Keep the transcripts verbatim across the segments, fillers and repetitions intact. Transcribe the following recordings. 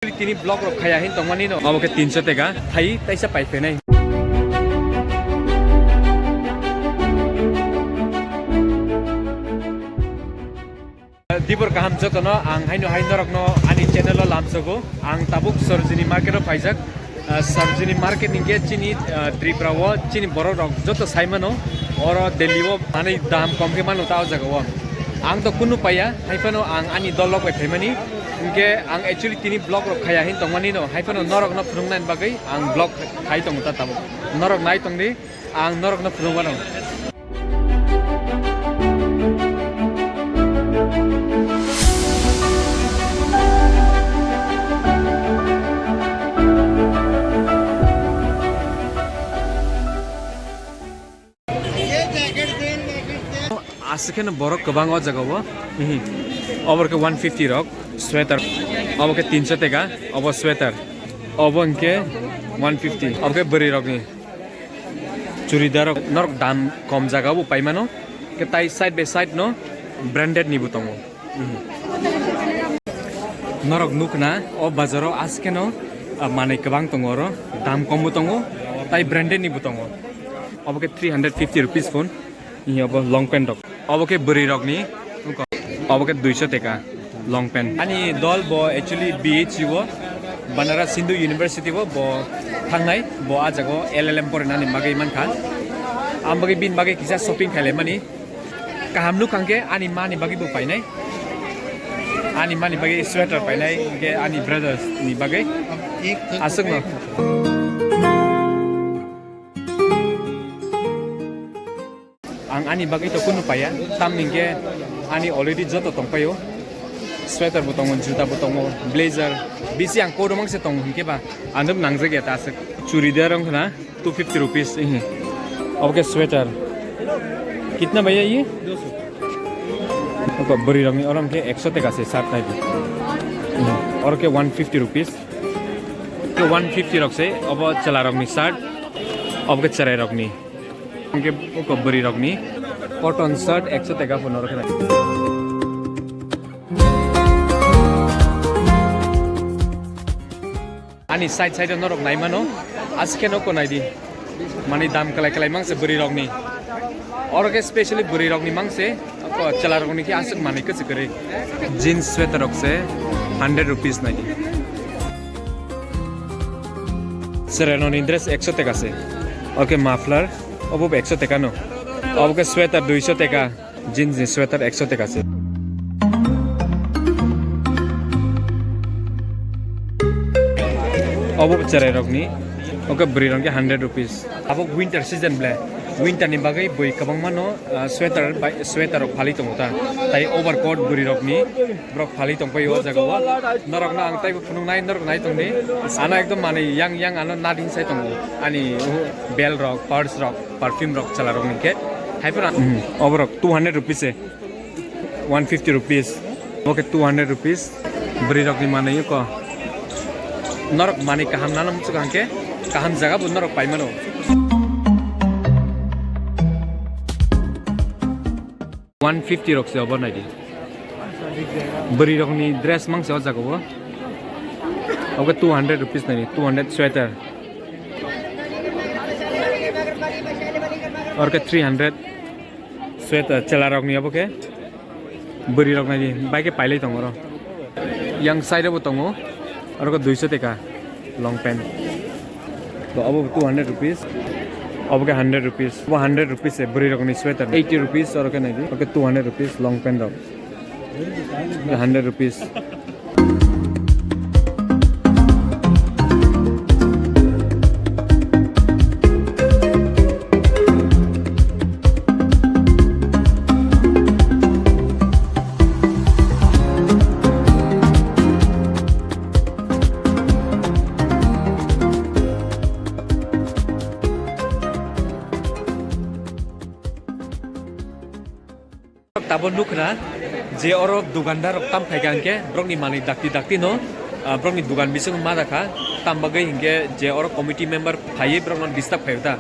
Tini vlog rok khaya hin tongmani no. Abo khe tinso teka thai taisa pai phenai. Dibor kaham jotono ang haino hai norokno ani channel o lamsogo. Ang tabuk Sarojini market o phaijak. Ah, Sarojini market hingke chini, ah, Tripura o chini borok rok joto sai mano. Oro Delhi o manui dam kom khe mano ta o jaga o. Ang to kunu paiya, hai phano ang ani dol rok bai phaimani. Hingke ang actually tini vlog rok khaya hin tongmani no, hai phano norok no phunuknani bagwi ang vlog khai tongo ta tabuk. Norok nai tong di, ang norok no phunukmano. Aswk kheno borok kwbang o jaga o. Mhm. Obo khe one fifty rok sweater. Obo khe tinso teka, obo sweater. Obo hwnkhe one fifty. Obo khe bwrwi rokni churidar rok, norok dam kom jaga o paimano. Khe tai side by side no branded ni bo tongo. Mhm. Norok nukna o bazaro askeno, ah, manui kwbang tongo oro, dam kombo tongo, tai branded ni bo tongo. Obo khe three hundred fifty rupees phone, ini obo long pant rok. Obo khe bwrwi rokni, obo khe duiso teka long pant. Ani dol bo actually B H U o, Banaras Hindu University o bo thangnai, bo ah jaga o L L M porinani bagwi mankha. Am bagwi bini bagwi kisa shopping khailai mani. Kaham nuk hwnkhe ani mani bagwi bo painai. Ani mani bagwi sweater painai, hwnkhe ani brothers ni bagwi. Aswkno. Ang ani bagwi to kunu paiya, tamni hwnkhe ani already joto tongpaio. Sweater bo tongo, juta bo tongo, blazer, bisi ang kodo mangse tongo hwnkhe ba, ang nangjak ya ta aswk. Churidar wngkha na. Two fifty rupees, eh. Obo khe sweater. Kitna bhaiya ye? Obo bwrwi rokni oro hwnkhe ekso teka se shirt nai di. Hmm. Oro khe one fifty rupees. Khe one fifty rok se, obo chwla rokni shirt, obo khe chwrai rokni. Hwnkhe obo bwrwi rokni cotton shirt ekso teka phano oro khe nai. Ani side side o norok nai mano, aswk khe nokho nai di. Mani dam kwlai kwlai mangse bwrwi rokni. Oro khe specially bwrwi rokni mangse, ko chwla rokni khe aswk manwi kwchwk kwrwi. Jeans sweater rok se hundred rupees nai di. Chwrai rokni dress ekso teka se. Oke muffler, obo bo ekso teka no. Obo khe sweater duiso teka. Jeans ni sweater ekso teka se. Obo bo chwrai rokni, oke bwrwi rok khe hundred rupees. Abo winter season ble, winter ni bagwi bwi kwbangma no, ah, sweater bai, sweater rok phalwi tongo ta. Tai overcoat bwrwi rokni, borok phalwi tongpai o jaga o. Norok no ang taibo phunuk nai, norok nai tong di. Ano ekdom manwi yang yang ano nading sai tongo. Ani, uh, belt rok, purse rok. Perfume rok chwla rok ni khe. Hai phano, hmm, oborok two hundred rupees se. One fifty rupees. Oke two hundred rupees. Bwrwi rok ni manwi ko. Norok manwi kaham nana muchuk hwnkhe kaham jaga bo norok pai mano. One fifty rok se obo nai di. Bwrwi rok ni dress mang se o jaga o. Oke two hundred rupees nai di, two hundred sweater. Oro khe three hundred sweater, chwla rokni obo khe. Bwrwi rok nai di, bai khe pailai tongo oro. Yang side o bo tongo, oro khe duiso teka long pant. To obo two hundred rupees, obo khe hundred rupees, obo hundred rupees se bwrwi rokni sweater, eighty rupees oro khe nai di, obo khe two hundred rupees long pant rok, hundred rupees. Tabuk nukha je oro dukandar rok tam phaikha hwnkhe borokni manwi dakti dakti no, ah, borokni dukan bisingo ma dakha, tam bagwi hwnkhe je oro committee member phaiwi borokno disturb khaio ta,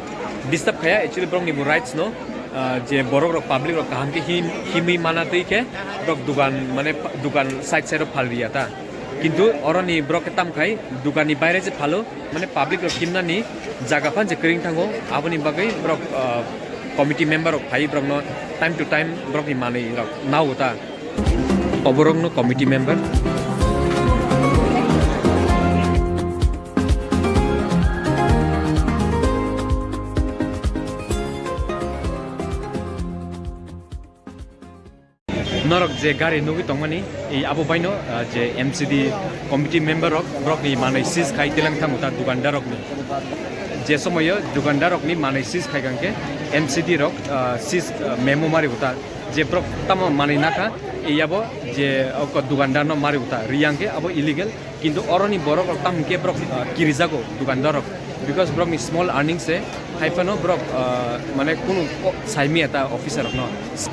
disturb khaiya actually borokni bo rights no, ah, je borok rok public rok kaham khe him-, himwi mana twi khe borok dukan mane dukan side side o phal riya ta. Kintu oroni borok khe tam khai dukan ni baire se phalo, mane public rok kimnani jaga phan se kring thango, aboni bagwi borok, ah, committee member rok phai borokno time to time borokni manwi rok nao ta. Oborokno committee member. Norok je gari nugwi tongmani, ei abo baino, ah, je M C D committee member rok, borokni manwi seize khai tilang thango ta dukandar rokni. Je somoyo dukandar rokni manwi seize khai kangkhe M C D rok, ah, seize, ah, memo mari uta. Je borok tamo manwi nakha, ei abo je oko dukandar no mari uta. Riyang khe abo illegal. Kintu oroni borok rok tam hwnkhe borok, ah, kirijago dukandar rok, because borokni small earnings se, hai phano borok, ah, mane kunu ko-, saimiya ta officer rokno,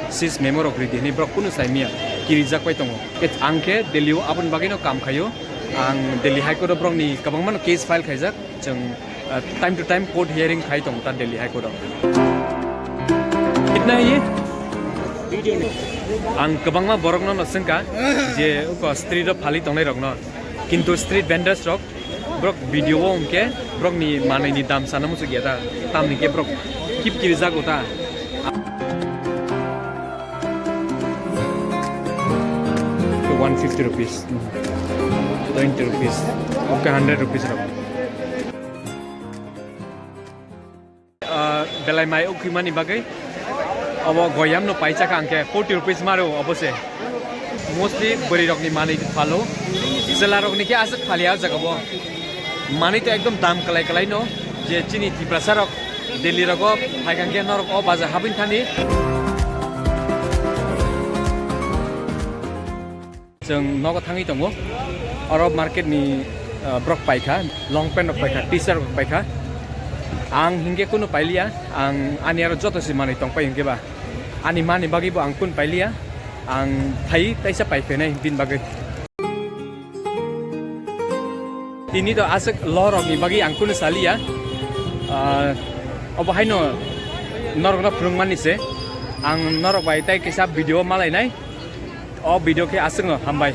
seize memo rok ridi hinwi borok kunu saimiya, kirijak pai tongo. Ke ang khe Delhi o aboni bagwino kam khaio, ang Delhi High Court o borokni kwbangmano case file khaijak, chwng, ah, time to time court hearing khai tongo ta Delhi High Court o. Itna ye? Ang kwbangma borokno no swngkha je uko street o phali tongnai rokno. Kintu street vendors rok, borok video o hwnkhe borokni manwini dam sana muchuk ya ta, tamni khe borok kip kirijago ta. One fifty rupees, twenty rupees, okay, hundred rupees rok. Ah, belai mai ukhwimani bagwi obo goyamno paisa kha hwnkhe forty rupees maro obo se. Mostly bwrwi rokni manwi phalo, chwla rokni khe aswk phalia o jaga bo. Manwi to ekdom dam kwlai kwlai no, je chini Tiprasa rok Delhi rogo phai kha hwnkhe norok o baja habwini thani. Chwng nogo thangwi tongo. Oro market ni, ah, borok paikha, long pant rok paikha, t-shirt rok paikha. Ang hinkhe kunu pailiya, ang ani aro joto se manwi tongpai hinkhe ba. Ani mani bagwi bo ang kunu pailiya, ang phai taisa pai phainai bini bagwi. Tini to aswk lo rok ni bagwi ang kunu saliya. Ah, obo haino norokno phwrwngmani se. Ang norok bai tai kisa video malainai. O video khe aswkno hambai.